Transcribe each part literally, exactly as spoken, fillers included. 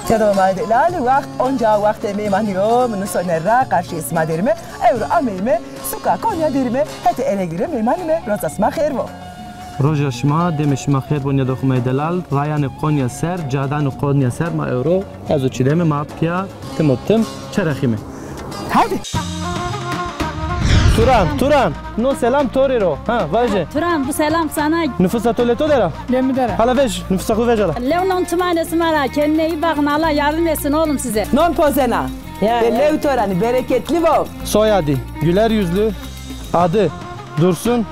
Selam ay delal, waxt onca waxtê meymanî yo, mi nusone ra qarşîyê sima derîme, ewro ameyîme suka Konya derîme, hetê Elegî rê meymanîme, roza sima xêr bo. Roja şima, demê şima xêr bo nêdoxume ay delal, rayanê Konya ser, cadanê Konya ser ma ewro, ez û Çîdeme ma pîya tim û tim çerexîme. Haydi. Turan, Turan, no selam to rê ro. Ha, vaje. Turan, bu selam sana. Nüfusa to lê to der a? Lê mi der a. Hala vej, nüfusa xo vej hala. Lew non timane sima ra, kendine iyi bakın, Allah yardım etsin oğlum size. Non pozena. Ya, ya. Lew to ra nî, bereketli bo. Soyadı, güler yüzlü, adı Dursun.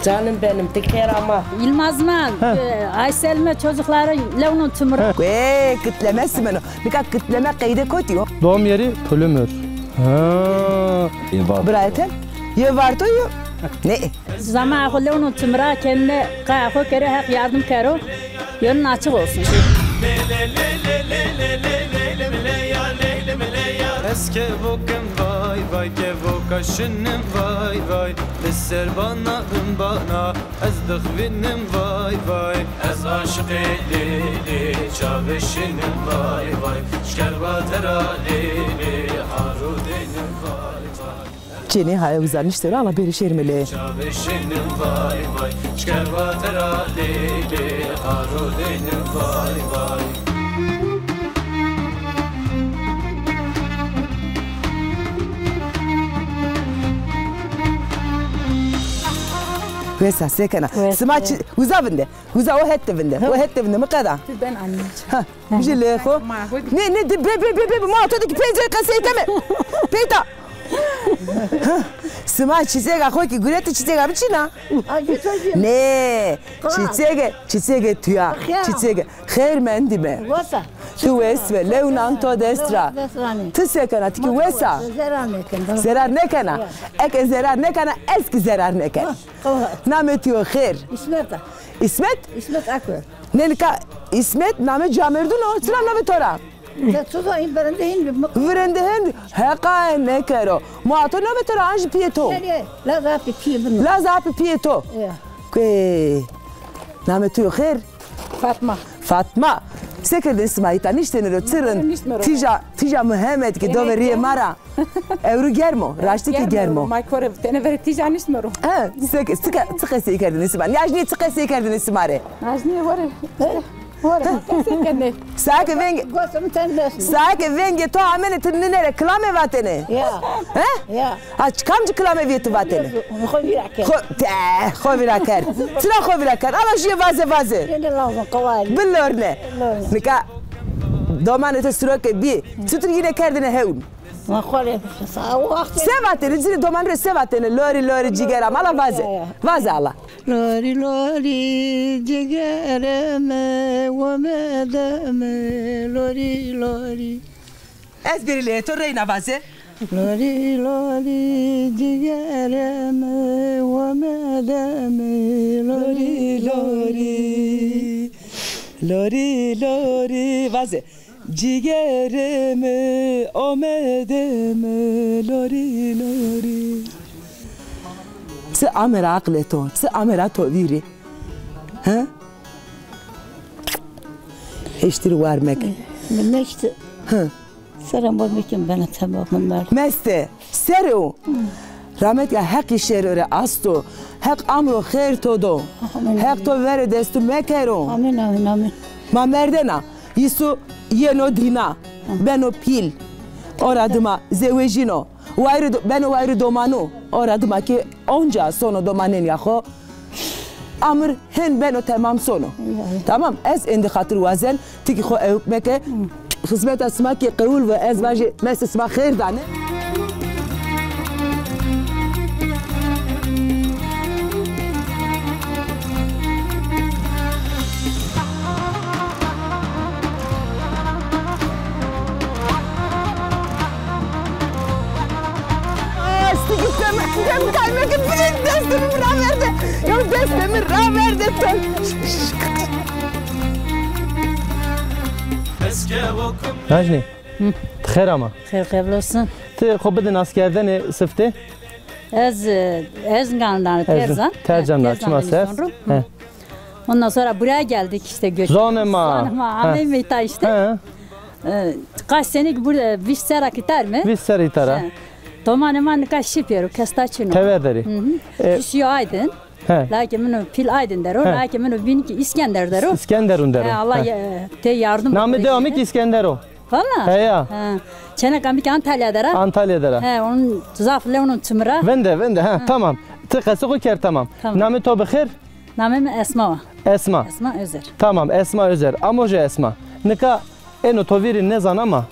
Canım benim, ti xêr ama. Yılmaz ma, e, Ayselme çocukları lew non timira. He. Kuê, kitleme simeno. Nika kitleme qeyde kotî yo? Doğum yeri Pulumur. Ha. Ê Varto. Birayê te? Yê Varto yo? Ne? Zama xo lew non timira, kendine kaya xo kero, Heq yardım kero. Yolun açık olsun. Ez kevokim vay vay, kevoka şinim vay vay. Li ser bana bin bana, ez dixwînim vay vay. Ez aşiqê lê lê, çavê şinim vay vay. Şkerba te ra lê lê, haro deynim vay vay. Çênê haya uza niştero, ama bêrê şêrime lê. Çavê şinim vay vay, şkerba te ra lê lê, haro deynim vay vay. Wesa, se kena? Wesa. Sima çi, uza vinde. Uza o het de vinde. O het de vinde, mi qeda. Tu ben anneciğim. Ha, bijî lê xo. Ne, ne, de, be, be, be, be, ma to de ki peyzê qesey keme. Peyta. Sima çîçega xo kî gureti, çîçega biçîna. Ne, çîçege, çîçege tuya. Çîçege. Xêr mendîme. Wesa. Tu wes be, lew nan to dest ra. Ti se kena, ti kî wes a? Zerar nêkena. Zerar nêkena. Eke zerar nêkena, ez kî zerar nêken. Namê tu yo xêr. İsmet a. İsmet? İsmet Akgöl. Nê nika, İsmet, namê camêrdin o, çira navê to ra? Te çi zanî, virende hên bi. Virende hên, heqa nêkero. Ma to navê to ra an jî pîyê to? Laz apê pîyê min. Laz apê pîyê to. Ya. Kê, namê tu yo xêr? Fatma. Fatma. Se kerdin sima îta niştêne ro, çi rind? Niştme ro. Tîja, tîja Muhammed ki do ve rîyê ma ra. Ewro germ o, raştî kî germ o. Ma kore tene verê tîja niştme ro. Ha, se ke, se ke, çi qesey kerdin sima? Najnî çi qesey kerdin sima rê? Najnî hore. Hore, qesey kerdin. Sae ke veng-, sae ke vengê to amêne ti nine rê kilame vatêne? Ya. He? Ya. Ha, kamci kilame vîye ti vatêne? Xo vîra kerd. Xo, te, xo vîra kerd. Çira xo vîra kerd? Ala jîye vaze, vaze. Bilorne. Nika domanê to siro ke bî. Çitur yine kerdêne hewn? Ma xo rê se vatêne, cinê doman rê se vatêne? Lorî, lorî, cîgera mi, ala vaze. Vaze ala. Lorî, lorî, cîgerê mi, omedê mi, lorî, lorî. Ez bêrî lê to reyna vaze. Lorî, lorî, cîgerê mi, omedê mi, lorî, lorî. Lorî, lorî, vaze. Cîgerê mi, omedê mi, lorî, lorî. Çi amera aqlê to, çi amera to vîrî. He? Hêştir war meke. Mi meşti. Hı. Sera mor mekim bena temam mi merd. Meste. Serê o. Rahmet ya, Heqî şêro rê asto. Heq amro xêr to do. Amîn. Heq to verê destû mekero. Amîn, amîn, amîn. Ma merdena, îsu yeno dîna, beno pîl. Ora dima zewejîno. Wayirê do-, beno wayirê domanû. Ora dima ki onca sono domanênîya xo. Amir hin beno temam sono. Tamam, ez êndî xatir wazen, ti kî xo ewk meke. Xizmeta sima kî qewul ve, ez vajî mestê sima xêr dane. Aa, stikî dem, dem kayme ke, birê destê mi raverde. Yo, destê mi raverde to. Najnî. Hı. Ti xêr ama. Xêr qebul olsun. Ti xo bide naskerdene siftê? Ez, e, Erzingan ra, Terzan. Tercan ra, çima ser? He. Ondan sonra buraya geldik işte, göç. Zonê ma. Zonê ma, ha. Ameyme îta işte. Ha. E, kaç senek burada, vîst serra îta me. Vîst serra îta ra. Ha. Domanê ma nika şî pêro, kes ta çin o. Tever der ê. Hı hı. E, kişî yo Aydin. He. Lakê min o pîl Aydin der o, he, lakê min o bîn kî Îskender der o. Îskenderun der o. He, Allah, he, ya-, tey yardim. Namê dewa mi kî Îskender o. Valla? He ya. He. Çêneka mi kî Antalya der a. Antalya der a. He, onun zaf lewnun çimira. Vinde, vinde, ha, tamam. Ti qesê xo kerd, tamam. Tamam. Namê to bi xêr? Namê mi Esma wa. Esma. Esma Özer. Tamam, Esma Özer. Amo jî Esma. Nika êno to vîrî nêzan ama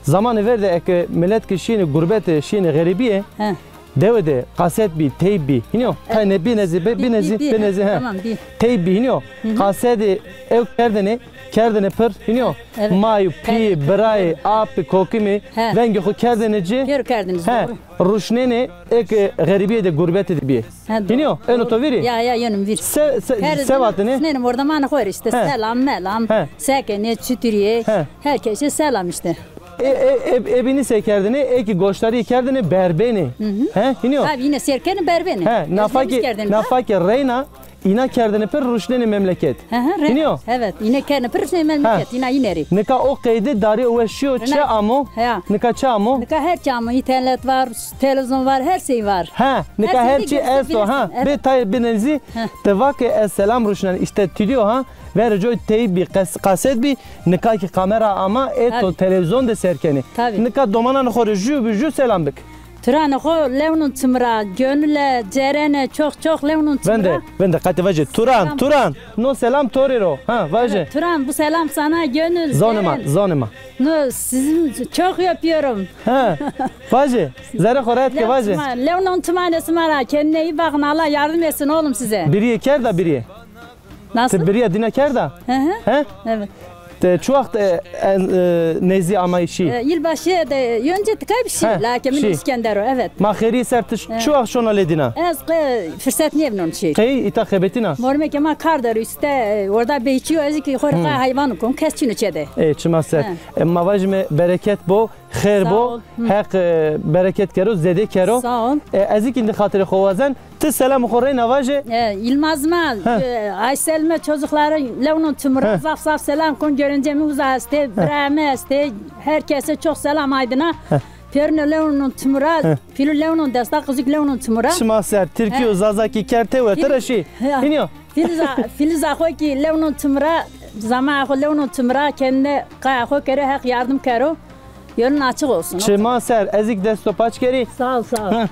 zamanê ver de eke milet kî şînî gurbetî, şînî xerîbîye, he, dewe de kaset bî, teyp bî. Hînî yo? Evet. Tayne bîne zî, bî-, bîne zî, bîne zî, he. Tamam, bî. Teyp bî, hînî yo? Hı hı. Kasedî ew kerdêne, kerdêne pir, hînî yo? Evet. May û pî, evet, birayê, apî, kokimî, he, vengê xo kerdêne ci. Pêro kerdêne ci, he, doğru. Ruşnenê eke xerîbîye de, gurbetî de bîye. Ha, doğru. Hînî yo? Êno to vîrî? Ya, ya, yeno mi vîr. Se, se, se vatêne? Ruşnenê mordemanê xo rê işte, he, selam, melam, he, se kenê, çitur ê? He. Her kesî selam işte. E, e, e, ê bînî se kerdêne, ê kî goşdarî kerdêne berbenê. Hı hı. He, hînî yo? Tabii, yine sêr kenê berbenê. He, nafa kî, nafa kî reyna, îna kerdêne pir ruşnenê memleket. Hı hı, re-, hînî yo? Evet, îne kerdêne pir ruşnenê memleket, îna îne rê. Nika o qeyde darî o we şîyo, çi amo? He. Nika çi amo? Nika her çi amo, înternet var, televîzyon var, her şey var. He, nika her çi esto, ha. Evet. Bê tayê bîne zî, he, ti va ke ez selam ruşnen, işte stüdyo, ha. Verê coy teyp bî, qes-, kaset bî, nika kî kamera ama, ê to televîzyon de ser kenê. Tabii. Nika domananê xo rê jû bi jû selam bik. Turanê xo lewnun çimira, Gönüle, Ceren'e çok çok lewnun çimira. Vinde, vinde, qatî vaje. Turan, Turan. No selam to rê ro. Ha, vaje. Turan, bu selam sana, Gönül, Ceren. Zonê ma, zonê ma. No, sizi çok öpüyorum. Ha, vaje. Zerrê xo rehet ke, vaje. Lewnun çimanê sima ra, kendine iyi bakın, Allah yardım etsin oğlum size. Birîye kerda, birîye. Nasıl? Ti birîya dîna kerda? Hı hı. He? Evet. Ti çi waxt, e, en, e, nêzdî amay şî? E, yılbaşı de önce tika bir şey. He, lakê min şî. İskender o, evet. Ma xêrî ser, ti çi waxt şona lê dîna? Ez qe fırsat nêvnon şî. Qey îta xebetîna? Mormekê ma kar der o işte, e, orada beyçî yo, ez kî xo rê qay hayvan kon, kes çin o çê de. E, çima ser. He. E, ma vajîme bereket bo, xêr bo. Sağ ol. Hı. Heq, e, bereket kero, zêde kero. Sağ ol. E, ez kî îndî xatirê xo wazen. Ti selamê xo reyna vaje. E, Yilmaz ma, e, Aysel ma, çocukları lewnun çimira, zaf zaf selam kon, görümcemi uza estê, birayê mi estê, herkese çok selam Aydin'a. Pêrune lewnun çimira, pîlû lewnun desta, qizûk lewnun çimira. Çima ser, Tirkî û Zazakî kerd tewr, ti ra şî. Hînî yo? Filiza, Filiza xo kî lewnun çimira, zamaya xo lewnun çimira, kendine qaya xo kero, Heq yardım kero. Yolun açık olsun. Çima ser, ez kî dest to paç kerî. Sağ ol, sağ ol. Heh.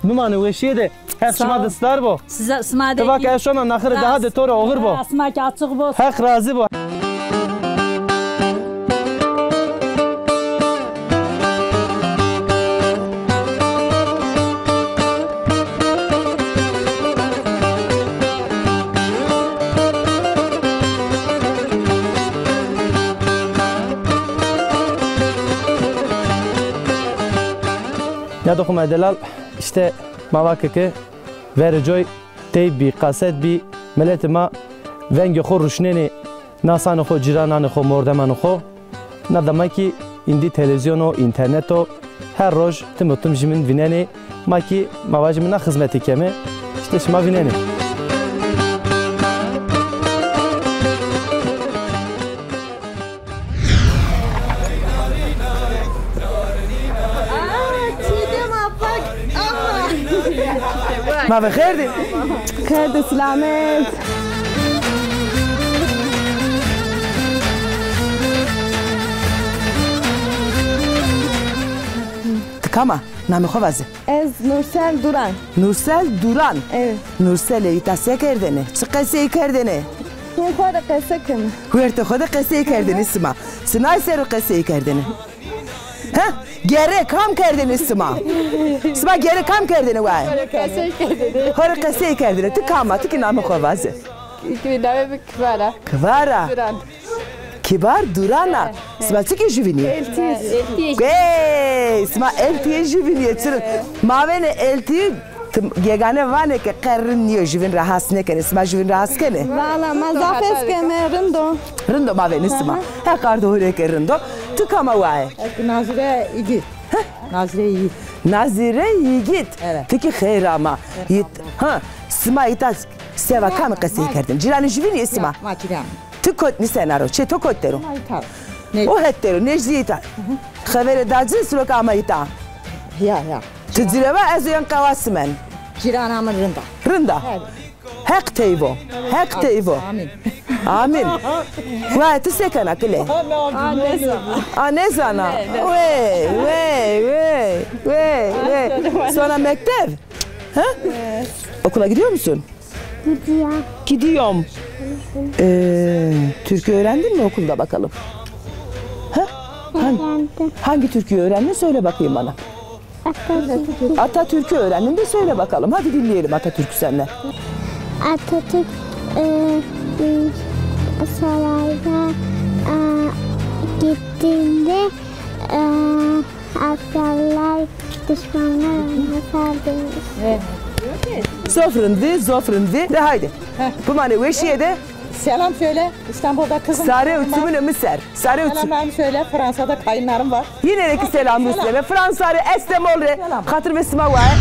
Bimane weşîye de. Heq şima de star bo. Size, sima de. Ti va ke ez şona naxirê daha de to rê oxir bo. Sima kî açık bo. Heq razî bo. Nîyado xo ma delal, îşte ma va ke ke verê coy teyp bî, kaset bî, miletê ma vengê xo ruşnenê, nasanê xo, cîrananê xo, mordemanê xo. Na dema kî îndî televîzyon o, înternet o, her roj tim û tim jî min vînenê. Ma kî, ma vajîme na xizmetî keme. Îşte şima vînenê. Aa, Çiğdem Apak. Ama. Ma ve xêr dî. Xêr dî, selamet. Ti kam a? Namê xo vaze. Ez Nursel Duran. Nursel Duran. Evet. Nurselê îta se kerdêne? Çi qesey kerdêne? Hûn xo de qese keme. Huertê xo de qesey kerdêne sima. Sinay ser o qesey kerdêne? Ha? Gere kam kerdêne sima? Sima gere kam kerdêne waye? Xo rê qesey kerdêne. Ti kam a? Ti kî namê xo vaze. Namê mi Kivara. Kivara. Duran. Kibar Duran a. Sima çikê jûvînî yê? Eltî. Eltî. Ey, sima eltîyê jûvînî yê, çirûn. Ma vênê eltî, ti gegane vanê ke qe rind nîyo, jûvîn ra has nêkenê. Sima jûvîn ra has kenê? Valla ma zaf hes keme, rind o. Rind o ma vênê sima. Heq ardo hurêke rind o. Ti kam a waye? Nazire Yigit. Nazire Yigit. Nazire Yigit. Evet. Ti kî xeyr ama. Yit-, ha, sima îta Seva kam qesey kerdin? Cîranê jüvînî ê sima? Ma cîran. Ti kot nîsena ro? Çê to kot der o? Ma îta. O het der o, nêjdîyê îta. Xevere da ci, siro ke ama îta. Ya, ya. Ti ci rê va, ez û yen qewa simen. Cîrana min rind a. Rind a. Heq tey vo. Heq tey vo. Amîn. Amîn. Wa ti se kena kile? A, nêzana. Wey, wey, wey, wey, wey. Sona mektev? Ha? Okula gidiyor musun? Gidiyorum. Gidiyorum. Ee, türkü öğrendin mi okulda bakalım? Ha? Hangi, hangi türküyü öğrendin? Söyle bakayım bana. Atatürk. Atatürk'ü öğrendin de söyle bakalım. Hadi dinleyelim Atatürk'ü senden. Atatürk, e, e, sarayda, e, gittiğinde, e, askerler düşmanlar onu saldırmış. Zof rind vi, zof rind vi. De haydi. Bimanê weşîye de. Selam söyle. İstanbul'da kızım var. Sare û çimunê mi ser. Sare û çi- Selamlarımı söyle. Fransa'da kayınlarım var. Yine de ki selam söyle. Fransa rê, Estemol rê. Selam. Xatir ve sima waye.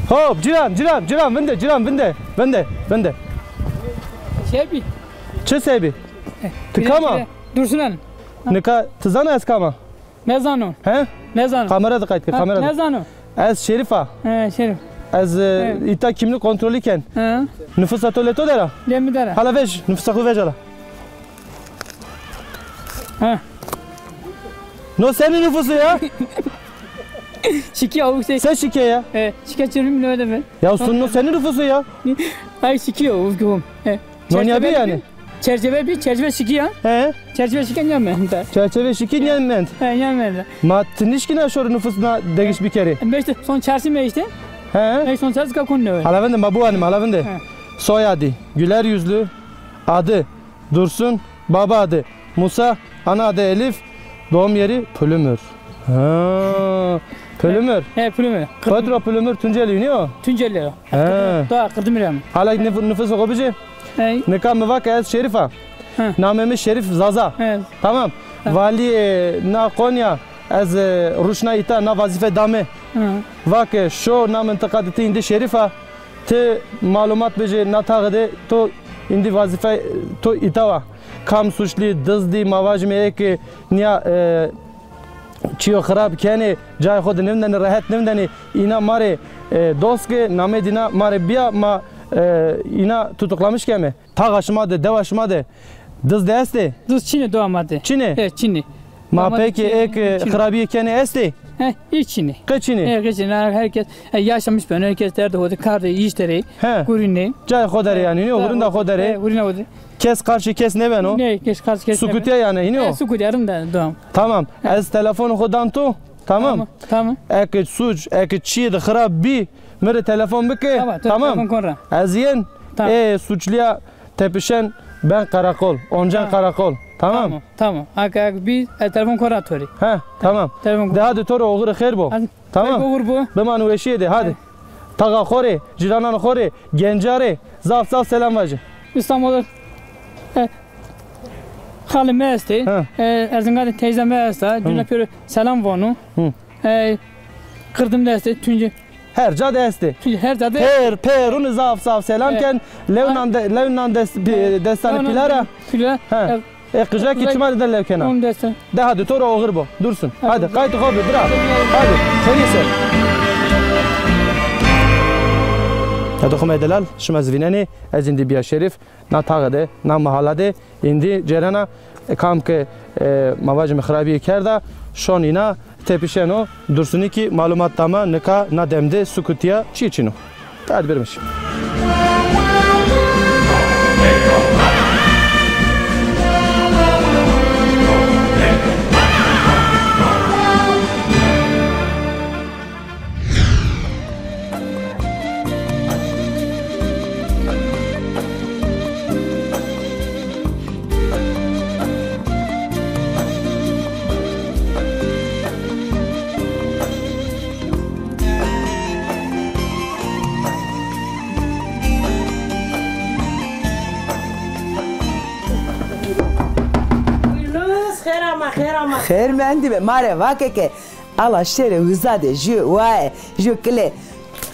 Hop, cîran, cîran, cîran, vinde, cîran, vinde, vinde, vinde. Şey bi. Çi se bî? Ti kam a? Dursun. Nika ti zana ez kam a? Nêzano. He? Nêzano. Kamera de qayt ke, kamera de. Nêzano. Ez Şerîf a. He, Şerîf. Ez, e, îta kimlik kontrolî ken. He. Nifûsa to lê to der a? Lê mi der a. Hala vej, nifûsa xo vej hala. He. No senî nifûsu ya? Şikî ya, o şey. Se şikî ya? E, şikî çirmi ne öyle mi? Ya sun no senî nifûsu ya? Ay şikî ya, o. E. No niya bî yanî? Çerçeve bî, çerçeve şikî ya. He. Çerçeve şikî niya mend. Çerçeve şikî niya mend. He, niya mend. Ma ti nişkîna şorî nifûs na degiş bikerî. Meşte son çarşi meşte. He. Meşte son çarşi ka kon ne? Hala vinde, ma biwanîme, hala vinde. He. Soyadî, Güler yüzlü, adı, Dursun, baba adı Musa, ana adı Elif, doğum yeri Pulumur. Ha, Pulumur. He, Pulumur. Kotro Pulumur, Tunceli, niyo? Tunceli. He. Daha Kırdımirem. Hala nif-, nifûsê xo bijî? He. Nika mi va ke ez Şerîf a. He. Namê mi Şerîf Zaza. He. Tamam. He. Valî, e, na Konya, ez, e, ruşna îta na vazîfe dame. He. Va ke şo na mintiqa de ti îndî Şerîf a. Ti malumat bijî na taxe de to îndî vazîfe to îta wa. Kam suçlî, dizdî, ma vajîme ê ke nîya, e, çîyo xirab kenê, cayê xo de nêvindenê, rehet nêvindenê, îna ma rê, e, dost ke, namê dîna ma rê bîya, ma, e, îna tutuklamiş keme. Taxa şima de, dewa şima de dizde estê? Diz çinê dewa ma de. Çinê? E, çinê. Ma pekî ê ke xirabîye kenê estê? He, hiç çinê. Qe çinê? He, qe çinê. Herkes, e, yaşamış ben, herkes derdi hodı, kardı, işleri, he, gurine. Cayê xo der ê yanî, nîyo, hurunda xo der ê. He, hurunda xo der ê. Kes qarşî kes nêbeno? Ne, kes qarşî kes nêbeno. Sukutîya yanî, nîyo? He, sukutîya, rind a, tamam. Tamam. He. Ez telefonê xo dan to, tamam? Tamam, tamam. Eke suc, eke çîyê de xirab bî, mi rê telefon bike. Tamam, tamam. Telefon kon ra. Ez yên, tamam, ê suçlîya tepişen ben karakol, oncen karakol. Tamam. Tamam, tamam. Hak, hak, bî, e, telefon kon ra to rê. He, tamam. Telefon kon. De hadi to rê oxirê xêr bo. Hadi. Tamam. Xêr bo, oxir bo. Biman weşîye de, hadi. Taxa xo rê, cîranan xo rê, genca rê zaf zaf selam vajî. İstanbul'da, e, Xalê mi estê. Ha. E, Erzingan de teyza mi esta. Hı. Cuna pêro selam vano. Hı. E, Qirdim de estê. Tuncî. Her ca de estê. Tuncî her ca de. Pêr, pêrûnî zaf zaf selam ken. Lewnan de, lewnan dest, pi-, destanê pîla ra. Pîla. Ha. E, qijekî çima de lew kena. Onu deste. De hadi to ra oxir bo. Dursun. Hadi, qaytê xo bi, bira. Hadi, tenî ser. Ya doxumê delal, şima zî vînenê, ez îndî bîya Şerîf, na taxe de, na mahala de, îndî cêrena, e, kam ke, e, ma vajîme xirabîye kerda, şon îna tepişeno, Dursunî kî malumat da ma, nika na dem de sukutîya çî çin o. Hadi bir miş. Buyurunuz, xêr ama, xêr ama. Xêr mendî be, ma rê vake ke ala şêrê uza de jû waye, jû kile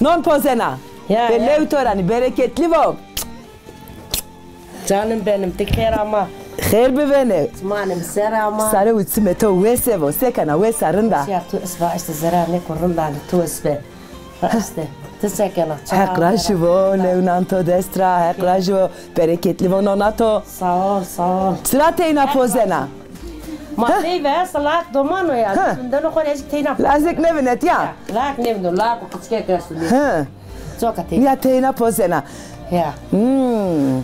non pozena. Ya, ya. Be lew to ra nî, bereketlî vo. Canım benim, ti xêr ama. Xêr bivêne. Çimanê mi ser ama. Sare û çimê to wes vo, se kena, wes a, rind a? Ya, tu isba, işte zere nêko, rind a, tu isbe. İşte, ti se kena? Heq rajî vo, lewnan to dest ra, Heq rajî vo, bereketlî vo nona to. Sağ ol, sağ ol. Çira teyna pozena? Ma tey ve, salak doman o ya. Deno xo rejik teyna. Lazek nêvinet ya. Lazek nêvinet, lazek o qıçke kersu. Hı. Coka teyna. Ya teyna pozena. Ya. Hmm.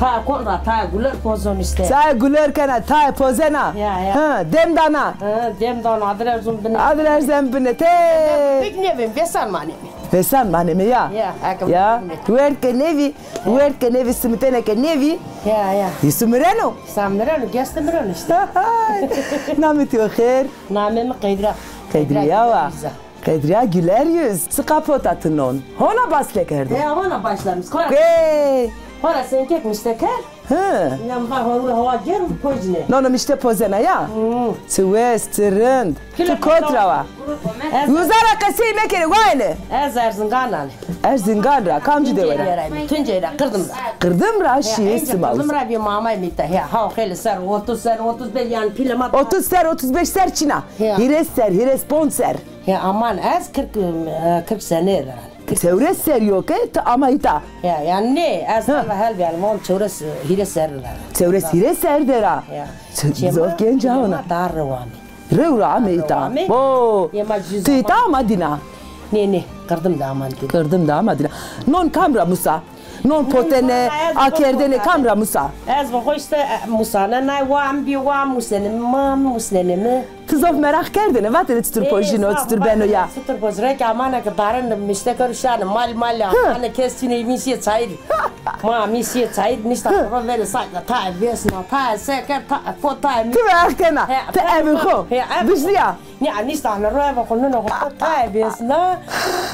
Tayê kon ra, tayê guler pozon işte. Tayê guler kena, tayê pozena. Ya, ya. Ha, dem dana. Ha, dem dana, adir erzun bine. Adir erzun bine, te. Pek nêvin, vesan maneme. Vesan maneme ya. Ya, hakim. Ya, werd ke nêvî, werd ke nêvî, simitene ke nêvî. Ya, ya. Yusuf mireno. Sa mireno, geste mireno işte. Namê to xêr? Namê mi Qedra. Qedriya wa. Qedriya güler yüz. Çiqa pota ti non? Hona basle kerdo? He, hona başlamış. Kora. Hey. Kora senkek mişte ker. Hı. Ya bak, hava, hava germ, pojine. Nono mişte pozena ya. Hı. Çi wes, çi rind. Ti kot ra wa? Uza ra qesey mekerê, wayne. Ez Erzingan ra. Erzingan ra, kamci dewe ra? Tunceli ra, Qirdim ra. Qirdim ra, şî, Qirdim ra, bir mamay mi ta. Ya, ha, xeylê ser, otuz ser, otuz beş, yani pîlê ma. Otuz ser, otuz beş ser çin a. Ya. Hîrês ser, hîrês ponc ser. Ya aman, ez kırk, e, kırk sene der a. Çewres ser yo ke ti ama îta. Ya, yani ne, ez tava helbî, yani von çewres, e, hîrês ser der a. Çewres hîrês ser der a. Ya. Zof genc a ona. Dar rewamî. Rew ra ame îta. Bo. Ti îta ama dîna? Ne, ne, Qirdim de ama dîna. Qirdim de ama dîna. Non kam ra musa? Non potene, akerdene kam ra musa? Ez vo xo işte, e, musane, nay wa mi bî, wa musene mi, ma musnene mi. Ti zof meraq kerdene, vatene çitur pojîno, çitur beno ya. Çitur poj, reke amane ke daren de mişte kero şane, mal mal ya, amane kes çine, mi şîye çayir. Ma mi şîye çayir, nişta ro verê sake, tayê vêsna, tayê seker, tayê ko, tayê mi. Ti meraq kena, ti evê xo. Bizdîya. Nîya, nîştane ro eva xo, nino xo, tayê bêsna,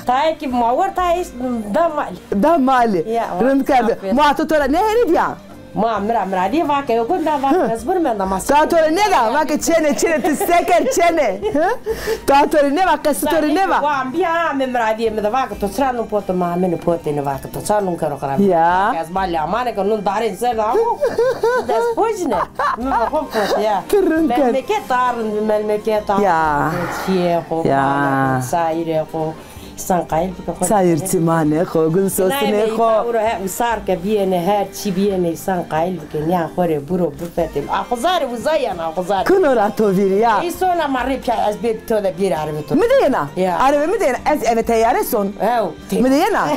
tayê kî ma wer, tayê da malî. Da malî. Ya, rind kerde. Ma to to ra nêherî dîya? Ma mi ra, mi ra dî vake, yo gunda vake, ez bir menda ma. Ta to ra nêda, vake çêne, çêne, ti seker çêne. Hı? Ta to ra nêva, qesî to ra nêva. Wa bîya, mi mi ra dî, mi de vake, to çira nun pote, ma mi ni pote ni vake, to çira nun kero xirab. Ya. Ez malî amane ke nun darên ser da, ama. Dest pojine. Mi va xo pot ya. Ti rind kerd. Memleket a rind bi, memleket a. Ya. Çiyê xo, ya, sayirê xo. Însan qayîl bike xo. Sayir çimanê xo, gul sosinê xo. Ewro he usar ke biyêne, her çî biyêne, însan qayîl bike. Nîyan xo rê buro bifetê. Axuzarê uzay yan axuzarê. Kuno ra to vîrî ya. Îsona ma rê piya ez bê to de bêrî arebe to. Mi de yena. Ya. Arebe mi de yena. Ez eve teyare son. Ew. Mi de yena?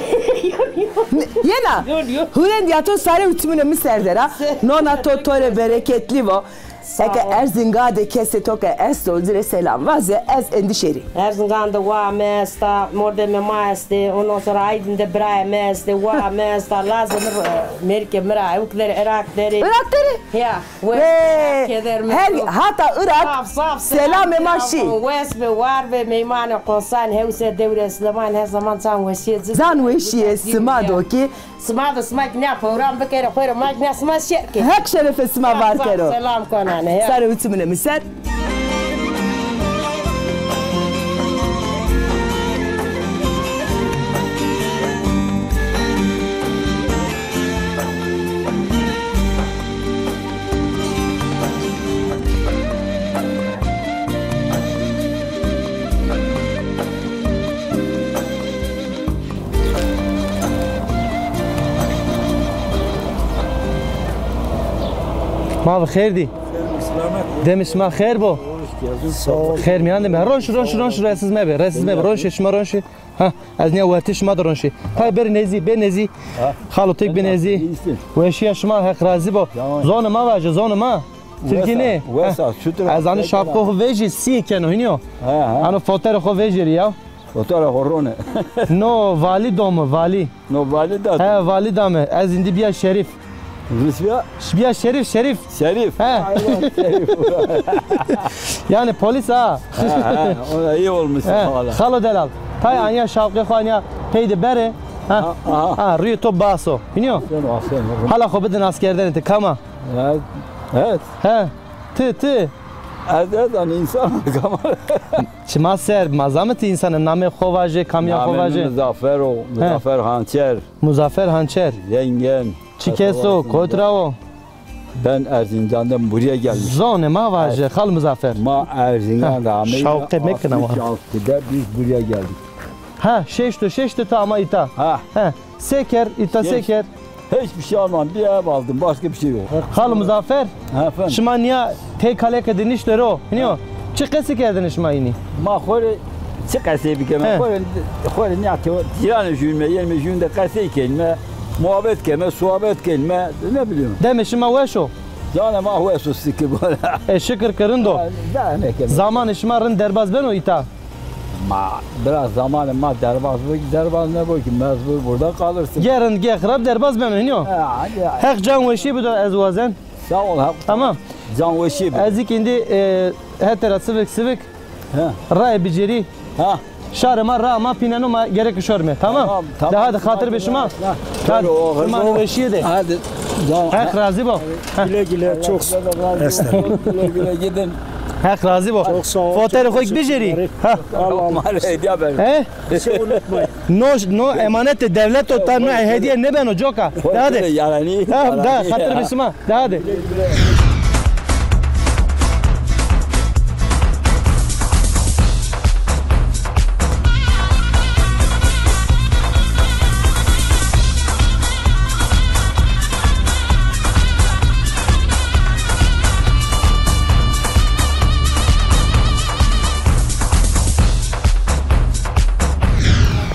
Yena? Hurendîya to sare û çimunê mi ser der a. Nona to to rê bereketlî vo. Sağ ol. Eke Erzingan de kesê to ke esto, ci rê selam vaze, ez endî şêrî. Erzingan de waa mi esta, mordemê ma estê, ondan sonra Aydin de birayê mi estê, waa mi esta, lazê mi, e, mêrikê mi ra, ewk der, Iraq derê. Iraq derê? Ya, wes, keder mi. Her, hata Iraq, saf, saf, selamê ma şî. Wes be, war be, meymanê, qonsan, hewse, dewrê, Silêman, her zaman can weşîye ci. Can weşîye sima do kî. Sima do, sima kî nîya program bikerê, xo rê ma kî nîya sima şêr kê. Heq şerefê sima var kero. Selam konane ya. Sare û çimine mi ser. Ma bi xêr dî. Demê şima xêr bo. Xêr mîyan de be. Ronşî, ronşî, ronşî, resiz mebe, resiz mebe. Ronşî, şima ronşî. Ha, ez nîya wertê şima de ronşî. Tay bêrê nezî, bê nezî. Xalo, têk bê nezî. Weşîya şima, Heq razî bo. Zonê ma vaje, zonê ma. Tirkî nê. Ez anî şapko xo vejî, sî keno hînî yo. Ano foterê xo vejîrî ya. Foterê xo rone. No valî do mi, valî. No valî da. He, valî da mi. Ez îndî bîya şerîf. Rusya? Bîya şerîf, şerîf. Şerîf. He. Aynen, şerîf. Yani polis ha. Ha, ha, o da iyi olmuş. He, valla. Xalo delal. Tay anya şapkê xo anya peyde bere. Ha. Ha, ha. Ha, rüyê to baso. Hînî yo? Aferin, aferin. Hala xo bidin askerdene ti kama. Evet. Evet. He. Ti, ti. Ez, ez, hani insan kama. Çima ser, ma zame ti insane, namê xo vaje, kamîya xo vaje. Namê mi Muzaffer o, Muzaffer Hançer. Muzaffer Hançer. Zengen. Çi kes o, kot ra o? Ben Erzincan'dan buraya geldim. Zonê ma vaje, xal Muzaffer. Ma Erzincan ra ameyîme. Şawqe mekine ama. Altmış altıda biz buraya geldik. Ha, şeşt û şeş de tu ama îta. Ha. Ha, se ker, îta se ker. Hiçbir şey almadım. Bir ev aldım. Başka bir şey yok. Xal Muzaffer, efendim? Şima nîya tey kaleke de nişte ro. Hînî yo? Çi qesî kerdêne şima înî? Ma xo rê çi qesey bikeme? Xo rê, xo rê nîya tewa, cîranê jûnî me, yenî me jûnî de qesey kenîme, muhabet keme, suhabet kenîme, ne bileyim. Demê şima weş o? Canê ma weş o, sikir bora. E, şikir ki rind o. Ha, daha ne keme? Zamanê şima rind derbaz beno îta? Ma biraz zamanê ma derbaz bo ki, derbaz nêbo ki, mecbur burada kalırsın. Geh rind geh xirab derbaz beno, hînî yo? Ha, ya. Heq can weşî bido ez wazen. Sağ ol, Heq. Tamam. Can weşî bido. Ez kî îndî, e, hetê ra sivik sivik. He. Raye bicêrî. Ha. Şarê ma, raa ma pîneno, ma gerek şorme. Tamam? Tamam, tamam. De hadi, xatir be şima. Hadi, şima weşîye de. Hadi. Heq razî bo. Güle güle, çok estağfurullah. Güle güle gidin. Heq razî bo. Çok sağ ol. Foterê xo kî bicêrî. Ha. Al, al. Mal hediye ver. He? Bir şey unutmayın. No, no emanetê dewlet o, ta no hediye nêbeno coka. De hadi. Yalanî. Ha, da, xatir be şima. De hadi.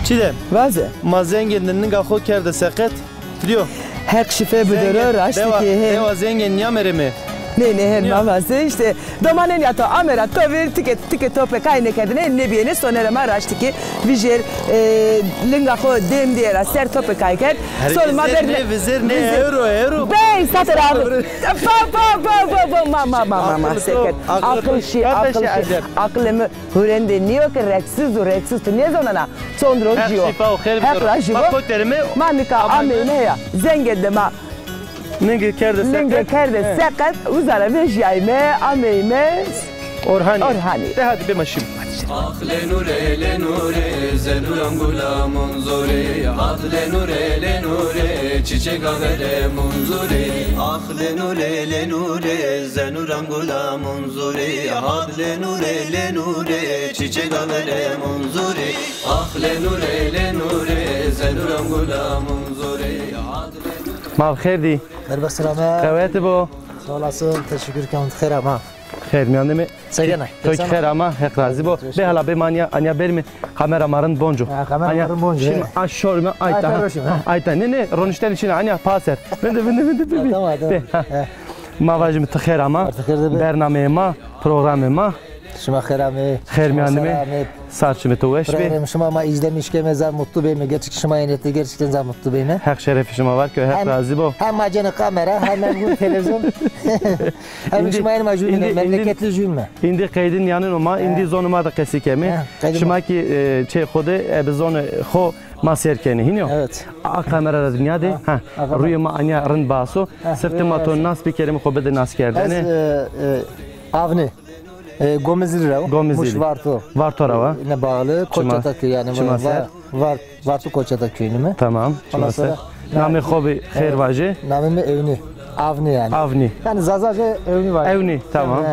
Çi de? Vaze. Ma zengê de ninga xo kerde seqet. Diyo. Heq şife bidero, raştî ki he. Dewa zengê nîyamerê mi? Nê, nê, hem ma vaze işte. Domanên ya to amera to vir, tike, tike tope kay nêkerdine, nêbîyêne, sonerê ma raştî ki vijêr, e, linga xo dêm dîye ra ser tope kay kerd. Son ma vizêr, berdine. Nê, vizêr, nê, vizêr. Euro, euro. Bey, sate ra. Pa, pa, pa, pa, pa, ma, ma, ma, ma, ma, seket. Aqil şî, aqil şî. Aqilê mi hurendê nîyo ki, reksiz û reksiz tu nêzonena. Çond rojî yo. Heq şîfa û xêr bidero. Heq rajî bo. Ma koterîme? Ma nika ameyme heya. Zengê de ma. Linge kerde seqet. Linge kerde seqet. Uza ra vejîyayme, ameyme Orhanî. Orhanî. De hadi bê ma şîme. Ma bi xêr dî. Merhaba, selamet. Qewetî bo. Sağ olasın, teşekkür ederim. Xêr ama. Xêr mîyan de mi. Segene. To kî xêr ama, Heq razî bo. Bê hala bê ma nîya, anîya berîme, kamera ma rind bonco. Ha, kamera ma rind bonco, he. Şîme a şorîme ayta. Ayta, nê, nê, roniştene çin a, anîya paser. Vinde, vinde, vinde, bê, bê. Tamam, tamam. Bê, ha. He. Ma vajîme ti xêr ama. Artık xêr de be. Bernameyê ma, programê ma. Şima xêr amê. Xêr mîyanîme. Sar çimê to weş bê. Program şima ma îzlemîş keme, zaf mutlu bême. Gerçek şima yenete gerçekten zaf mutlu bême. Heq şerefê şima var ke, Heq razî bo. Hem ma cêne kamera, hem, hem televîzyon. Hem şima yenê ma jû bîne, memleketli jû bîme. Îndî qeydî nîyanên o ma, îndî zonê ma de qesî keme. Şima kî, e, çê xo de, e, bi zonê xo ma sêr kenê, hînî yo? Evet. A kamera ra dinya de, ha, rûyê ma anya rind baso. Sifte ma to nas bikerîme, xo bide naskerdene. Ez, e, e, Avni. E, Gomizli ra. Gomizli. Muş Varto. Varto ra wa. Ne bağlı. Koçatak yani. Çima ser. Var, Varto Koçatak köyünü mü? Tamam. Çima ser. Namê xo bi xêr vajê. Namê mi Evni. Avni yani. Avni. Yani Zazaca Evni var. Evni, tamam.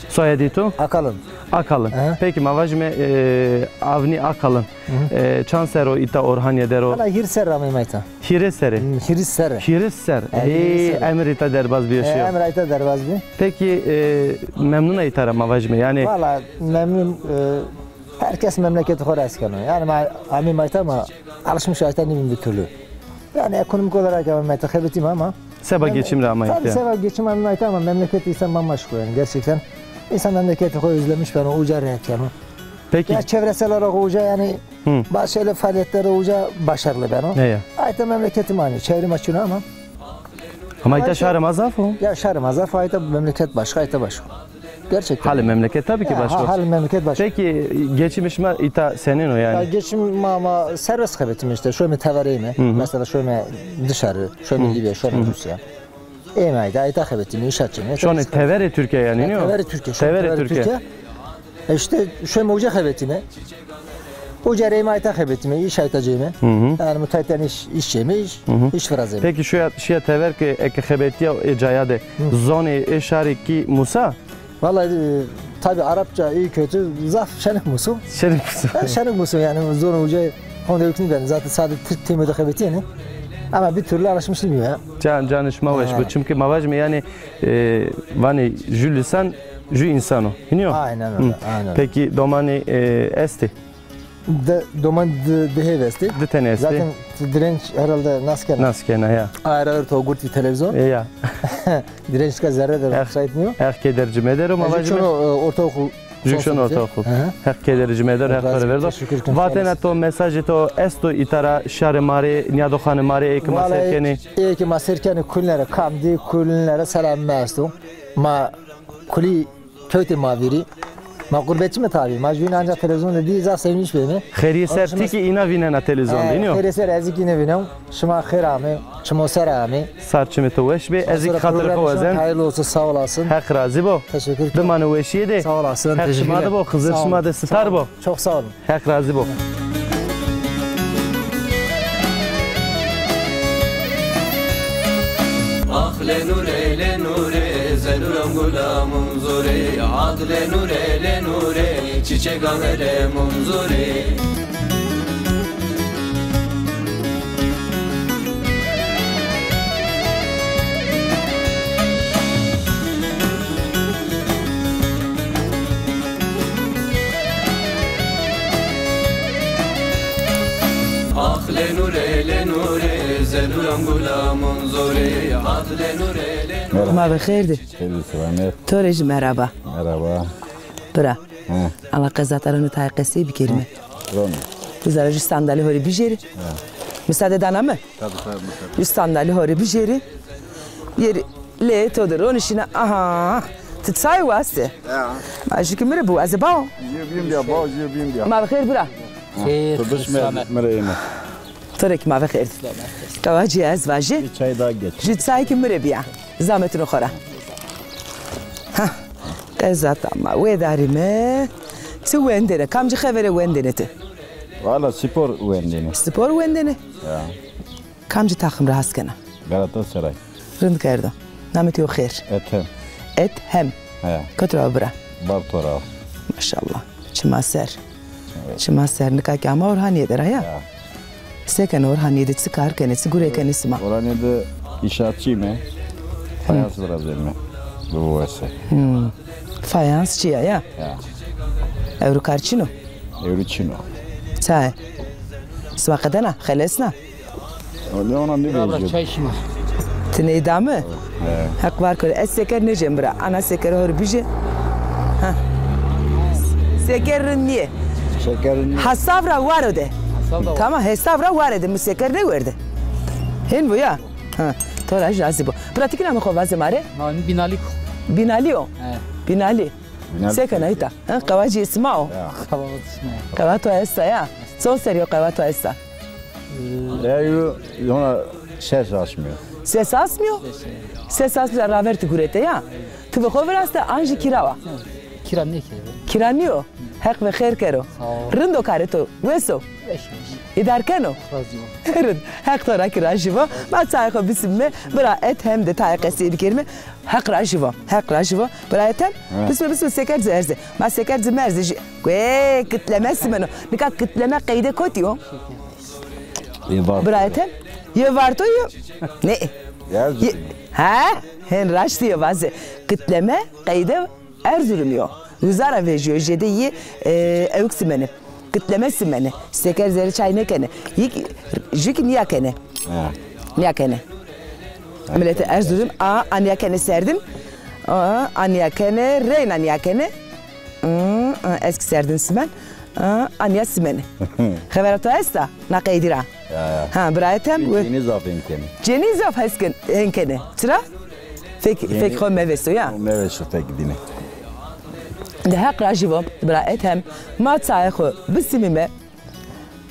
Soyadî to? Akalın. Akalın. Peki, ma vajîme, e, Avni Akalın. E, çand serr o îta Orhanîye der o? Valla hîris serr ameyme îta. Hîrê serrî? Hmm, hîris serrî. Hîris serr. Ey, emir îta derbaz bîyo şîyo. Emir îta derbaz bî. Peki, e, memnun a îta ra ma vajîme? Yani. Valla memnun, e, her kes memleketê xo ra hes keno. Yani ma ameyme îta ama alışmış îta nîbîme bir türlü. Yani ekonomik olarak ameyme îta, xebetîme ama. Seba geçim ra ameyme îta. Tabii seba geçim ameyme îta ama memleketî însan bambaşka yani gerçekten. İnsan memleketî xo özlemiş beno, uca rehet keno. Peki. Ya çevresel olarak uca yani bazı şeyler, faaliyetleri uca başarılı beno. Heya. Ayta memleketî ma nî, çevrî ma çin o ama. Ama îta şarê ma zaf o. Ya şarê ma zaf o, ayta memleket başka, ayta başka. Gerçekten. Halê memleket tabii ki başka. Ha, halê memleket başka. Peki geçimê şima îta senên o yani? Ya geçim ma, ma serbest xebetîme işte. Şoyme tevereyme. Mesela şoyme dışarı, şoyme Libya, şoyme Rusya. Ême ayta, ayta xebetîme, îş açîme. Şonê teverê Türkiye yani, nîyo? Teverê Türkiye, şonê teverê Türkiye. E işte şoyme uca xebetîme. Uca reyme ayta xebetîme, îş ayta cême. Yani müteahhitten îş, îş cême, îş, îş virazême. Peki şuya, şiya tever ke eke xebetîya ê caya de zonê ê şarî kî musa? Vallahi, e, tabii Arapça iyi kötü zaf şenik musu. Şenik musu. Ha, şenik musu yani, zor hoca honde hükmü ben. Zaten sade Türk temi de xebetî yani. Ama bir türlü alışmış değilim ya. Can, canê şima weş bo. Çünkü ma vajîme yani, e, vanê jü lisan, jü insan o. Hînî yo? Aynen öyle, aynen öyle. Peki domanî, e, estê? De, doman di, di hêv estê. Di tenê estê. Zaten Direnç herhalde nas kena. Nas kena, ya. Ayrı ayrı to gurtî televîzyon. E, ya. Direnç ka zerre de müsait nîyo. Heq keder ci medero, ma vajîme. Jükşon, e, ortaokul. Jükşon ortaokul. Heq keder ci medero, Heq to rê verdo. Vatena to, mesajê to esto îta ra, şarê ma rê, nîyadoxanê ma rê, ê ke ma sêr kenê. Ê ke ma sêr kenê kulîne ra, kam dî kulîne ra selamê mi esto. Ma kulî kewtê ma vîrî. Ma qurbetçîme tabii. Ma jûyîne ancak televîzyon de dî, zaf sevinç bême. Xêrîye ser ti kî îna vînena televîzyon de, nîyo? Xêrîye ser ez kî îne vînen. Şima xêr amê, çimo ser amê. Sar çimê to weş bê. Ez kî xatirê xo wazen. Hayırlı olsun, sağ olasın. Heq razî bo. Teşekkür ederim. Bimane weşîye de. Sağ olasın. Heq şima de bo, Xizir şima de sitar bo. Çok sağ olun. Heq razî bo. Ma bi xêr dî. Xêr dî, selamet. To rê jî merhaba. Merhaba. Bira. Ala qeza ta rano tayê qesey bikerîme. Rano. Ti zere jû sandalî ho rê bijêrî. Musade dana mi? Tabii, tabii, musade. Jû sandalî ho rê bijêrî. Yerî lê to de ronişîne. Aha. Ti çay waste. Ya. Ma jû kî mi rê biwaze, bao. Jû bîn bîya, bao, jû bîn bîya. Ma bi xêr bira. Xêr, selamet. Mi rê ême. To rê kî ma bi xêr dî. Qewacî ez vajî. Bir çay daha geç. Jû çay kî mi rê bîya. Zametino xo ra. Ha. Qeza ta ma wedarîme. Ti wendêne. Kamcî xevere wendêne ti? Valla spor wendêne. Spor wendêne? Ya. Kamcî taxim ra has kena? Galatasaray. Rind kerdo. Namê to yo xêr? Ethem. Ethem. He. Kotî ra bira? Barto ra. Maşallah. Çima ser. Evet. Çima ser. Nika kî ama Orhanîye der a ya? Ya. Se kena Orhanîye de, çi kar kenê, çi gure kenê sima? Orhanîye de înşaatçîme. Fayans virazême. Bi wese. Hmm. Fayans çi ya, ya? Ya. Ewro kar çin o? Ewro çin o. Çaye? Sima qedena, xelesna? Ne ona ne benziyor? Çay şima. Ti ney da mi? Heq var kero. Ez seker nêcem bira. Ana seker ho rê bijê. Ha. Seker rind nîyê. Seker rind nîyê. Hesav ra waro de. Hesav ra waro. Tamam, hesav ra ware de. Mi seker nêwerde. Hên bo ya. Ha. To ra jî razî bo. Bira, ti kî namê xo vaze ma rê? Namê Bînalî ko. Bînalî o? He. Bînalî. Bînalî. Se kena îta? Ha, qewacîyê sima o? Ya. Qewa to esta ya? Çond serrî yo qewa to esta? Eyo, yona ses asmîyo. Ses asmîyo? Ses asmîyo, raver ti gurete ya. Ti bi xo viraste an jî kîra wa? Kîra nêkerdî. Kîra nîyo? Heq ve xêr kero. Sağ ol. Rind o karê to, wes o? Beş, beş. Îdar keno? Razî ol. Rind. Heq to ra kî razî bo. Ma çayê xo bisîme, bira Ethem de tayê qesey bikerîme. Heq razî bo. Heq razî bo. Bira Ethem, bisme, bisme, seker ci erze. Ma seker ci merze jî. Guê, kitleme simeno. Nika kitleme qeyde kotî yo? Bira Ethem, yê Varto yo? Ne? Ye-, ha? Hên raştî yo vaze. Kitleme qeyde Erzurumî yo. Uza ra vejîyo, jêde yê, e, ewk simene. Kitleme simene. Seker zerê çay nêkene. Yîk, jû kî nîya kene. Ha. Nîya kene. Miletê Erzurum a, a nîya kene serdin. A, a nîya kene, reyna nîya kene. Hmm, ez kî serdin simen. A, a nîya simene. Xevera to esta na qeydî ra? Ya, ya. Ha, bira Ethem. Cenî zaf hên kenê. Cenî zaf hes ken-, hên kenê. Çira? Fek, fek xo meveso ya. Meveso fek dîne. De Heq razî bo, bira Ethem. Ma çayê xo bisimîme.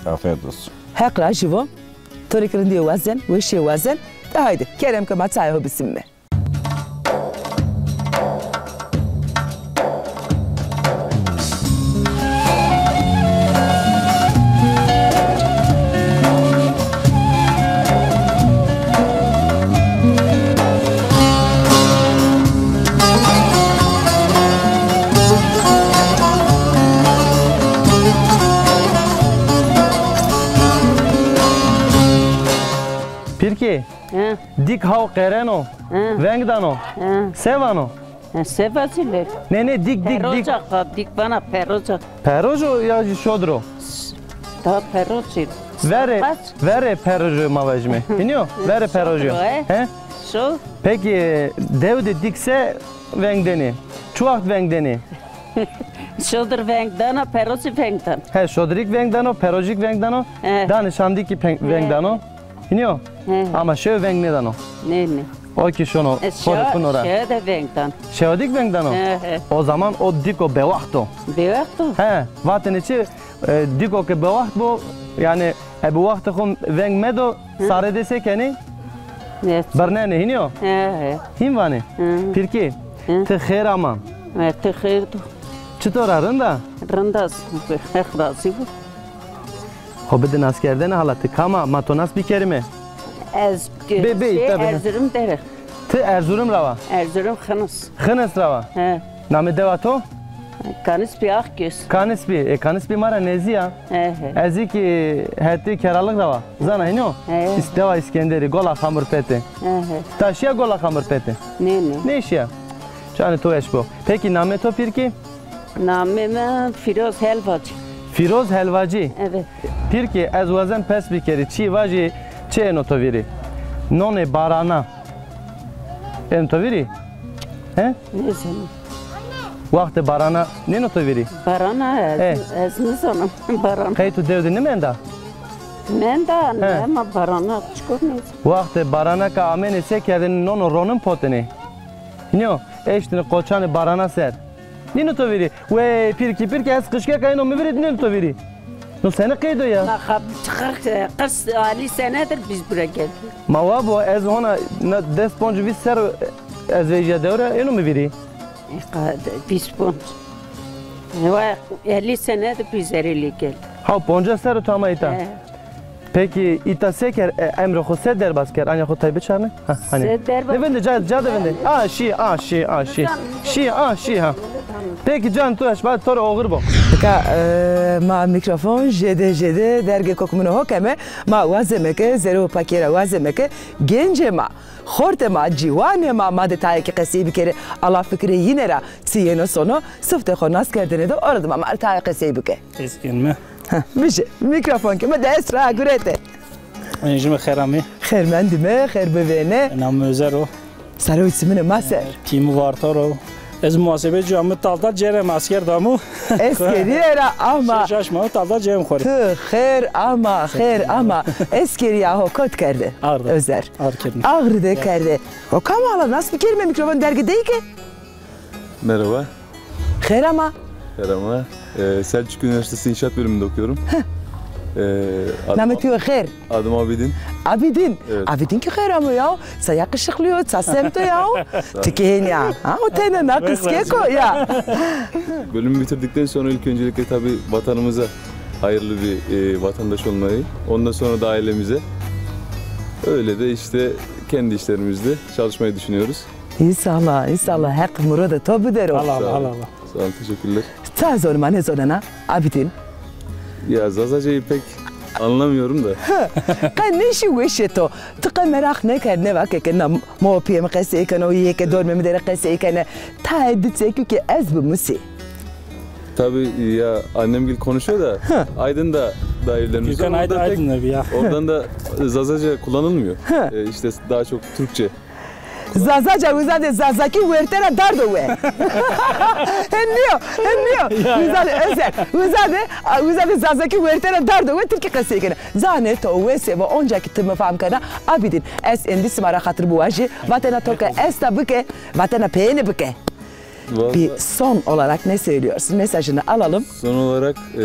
Afiyet olsun. Heq razî bo. To rê kî rindîye wazen, weşîye wazen. De haydi, kerem ke ma çayê xo bisimîme. Pîrkê, he, dîk haw qereno, he, veng dano. He. Se vano? He, se vazî lê. Nê, nê, dîk, dîk, dîk. Peroca ka, dîk vana peroca. Perojo ya jî şodro? Da perocî. Verê, verê perojo ma vajîme. Hînî yo? Verê perojo. Şodro, e? He? Şo. Pekî, e, dew de dîk se veng denê? Çi waxt veng denê? Şodir veng dana, perocî veng dan. He, şodirîk veng dano, perocîk veng dano. He. Danê şandî kî veng dano. Hînî yo? He. Ama şew veng nêdano. Nê, nê. O kî şono, e, xo de şew-, kuno ra. Şew de veng dan. Şew dîk veng dano? He, he. O zaman o dîko bewaxt o. Bewaxt o? He, vatêne çi, e, dîko ke bewaxt bo, yanî, e, bi waxtê xo veng medo, sarê de se kenê? Birnenê, hînî yo? He, he. Hîn vanê? He. Pîrkê, ti xêr ama. He, ti xêr do. Çitor a, rind a? Rind a, Heq razî bo. Xo bide naskerdene hala, ti kam a, ma to nas bikerîme. Ez, bê, bê, şey, tabii, he. Erzurum der a. Ti Erzurum ra wa? Erzurum Xinis. Xinis ra wa? He. Namê dewa to? Kanisbî Akgöz. Kanisbî. E, Kanisbî ma ra nêzdî ya. He, he. Ez kî hetê Keralix ra wa. Zana hînî yo? He. Îs-, dewa Îskenderî, Gola Xamurpete. He, he. Ta şîya Gola Xamurpete? Nê, nê. Nêşîya. Canê to weş bo. Pekî namê to pîrkî? Namê mi Fîroz Helvacî. Fîroz Helvacî? Evet. Pîrkî, ez wazen pers bikerî, çî vajî, çi êno to vîrî? Nonê barana êno to vîrî? He? Nêzana. Waxtê barana nêno to vîrî? Barana ez, he, ez nêzana. Barana. Qey to dew de nêmenda? Menda, he, ama barana çikor nêzana. Waxtê barana ke amêne se kerdêne, nono ronin potêne. Hînî yo, eştêne qoçanê barana ser. Nîno to vîrî? Wey, pîrkî, pîrkî, ez qijkek a, êno mi vîrî, nîno to vîrî? No senî qeydo ya? Ma xab-, qirk, qirk elli senedir biz buraya geldik. Ma wa bo, ez hona na des ponc vîst ser ez vejîya dew ra, êno mi vîrî? E, qa-, vîst ponc. E, wa elli senedir biz erê lê geldik. Ha, poncas ser o tu ama îta? He. Pekî îta se ker, e, emrê xo se derbas ker? Anya xo tay biçarne? Ha, hanî. Se derbas. Ne vinde, ca, ca de vinde. A, şî, a, şî, a, şî. Şî, a, şî, ha. Pekî can tu eşba, to rê oxir bo. Nika, e, ma mîkrofon jêde jêde dergê kokimino ho keme, ma wazeme ke, zerrê û pakîye ra wazeme ke, gencê ma, xortê ma, ciwanê ma, ma de tayê kî qesey bikerê, ala fikrê yîne ra çi yeno sono, siftê xo naskerdene de, ora de ma, ma rê tayê qesey bike. Ez kenime. Heh, bije, mîkrofon ke mi dest ra gurete. Enê, jû mi xêr amê. Xêr mendîme, xêr bivêne. Namê mi Özer o. Sero çimine ma ser. Tîmî vartaro. Ez muhasebe cû amî, tal tal cêrem, esker damo. Eskeriye ra ama. Şaş ma, tal tal cêrem xo rê. Ti xêr ama, xêr ama. Eskeriya ho kot kerde? Ağrı. Özer. Ağrı kerdin. Ağrı de kerde. O kam ala, nasıl bir kelime mikrofon dergi değil ki? Merhaba. Xêr ama. Xêr ama. Ee, Selçuk Üniversitesi İnşaat Bölümünde okuyorum. Ee, adım Namê tu xêr? Adım Abidin. Abidin. Evet. Abidin ki xêr ama ya. Ça yakışıklı yo, ça semto ya. Tükeniya. Ha, o tene nakıs keko ya. Bölümü bitirdikten sonra ilk öncelikle tabii vatanımıza hayırlı bir, e, vatandaş olmayı, ondan sonra da ailemize, öyle de işte kendi işlerimizde çalışmayı düşünüyoruz. İnşallah, inşallah. Heq murada to bidero. Allah Allah, Allah Allah. Sağ olun, teşekkürler. Ça zonê ma nêzonena, Abidin? Ya, Zazacayı pek anlamıyorum da. Qe nêşî weşê to. Ti qe meraq nêkerd, nêva ke ke na mo piyê mi qesey keno, yê ke dormê mi der ê qesey kenê. Tayê di çekû ke ez bimusî. Tabii ya, annemgil konuşuyor da Aydın'da da evlenmişler. Gülkan Aydın, Aydın'da bir ya. Oradan da Zazaca kullanılmıyor. Ee, işte daha çok Türkçe. Zazaca uza de Zazakî werte ra dardo we. Hen nîyo, hen nîyo. Uza de Özer, uza de, uza de Zazakî werte ra dardo we, Tirkî qesey kena. Zanê to wesê vo, onca ki ti mi fam kena, Abidin, ez êndî sima ra xatir biwajî, vatena to ke esta bike, vatena peyêne bike. Vallahi. Bir son olarak ne söylüyorsun? Mesajını alalım. Son olarak, e,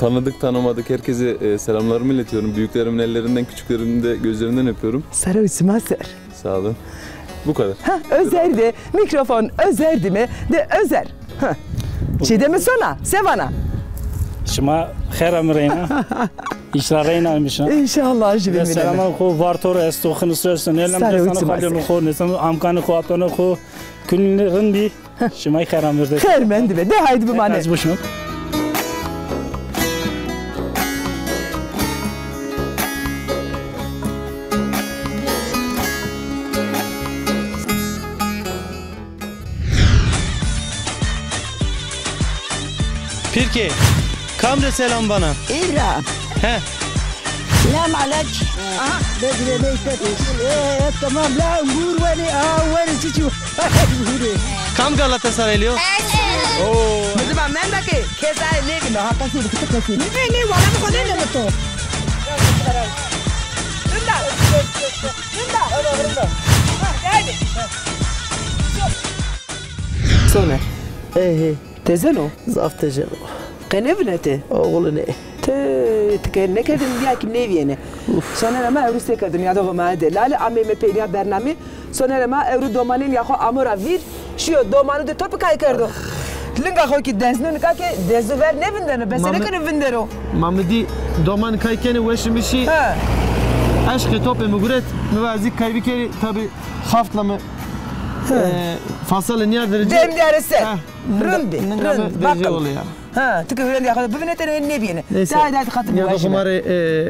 tanıdık tanımadık herkese, e, selamlarımı iletiyorum. Büyüklerimin ellerinden, küçüklerimin de gözlerinden öpüyorum. Sero çima ser. Sağ olun. Bu kadar. Ha, Özer de, mikrofon Özer dime de Özer. Ha. Çi deme sona, se vana? Şima xêr amî reyna. Îşra reyna amîşna. İnşallah, jübîn. Selama xo, vartor esto, xinusro esto. Nêlem desanı xo, lêlû xo, nêsanı amkanı xo, apanı xo. Kulî rind bî. Şima xêr amî rê. Xêr mendî be. De haydi bimane. Ez buşnum. Pirke, kam rê selam vana? Îbra. He. Selam aleyk. Aha. Bedre neyse. E, e, tamam. La, ngur veni, a, veni, çiçi. Ngur. Kam Galatasaraylî yo? Ez. Oo. Bizim amen da ki, kesa ne ki, ha, kasi, kasi, kasi. Ne, ne, valla bu kadar ne mutlu. Rında. Rında. Rında. Hadi. Soner. Ehe. Tezen o? Zaf tezen o. Qe nêvinetê? Oxulu nê. Ti, ti ke nêkerdin, nîya kî nêvîyêne. Uf. Soner ama ewro se kerdin, nîyadoxê ma de. Lale ameyme peynîya bernamî. Soner ama ewro domanên ya xo amo ra vîr. Şîyo domanu de topi kay kerdo. Linga xo kî dezno, nika ke dezu ver nêvindeno, bese nêkeno vindero. Ma mi dî doman kay kenê weşî mi şî. Ha. Eşqê topê mi guret, mi va ez kî kay bikerî, tabî xaftla mi, e, fasalê nîya derece. Dem nîyare ser. Ha. Rind bî, rind, bakil. Ha, ti ke hurendîya xo de bivinetêne, nêbîyêne. Neyse. Ti haydi, haydi xatir biwajîme. Nîyadoxê ma rê,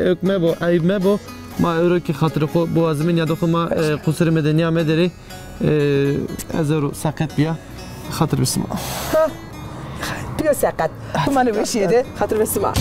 e, ewk mebo, eyb mebo. Ma ewro kî xatirê xo biwazimî, nîyadoxê ma, e, qusurê mi de nîya mederê. E, ez ewro seqet bîya. Xatir be sima. Ha. Ti yo seqet. Bimane weşîye de. Xatir be sima.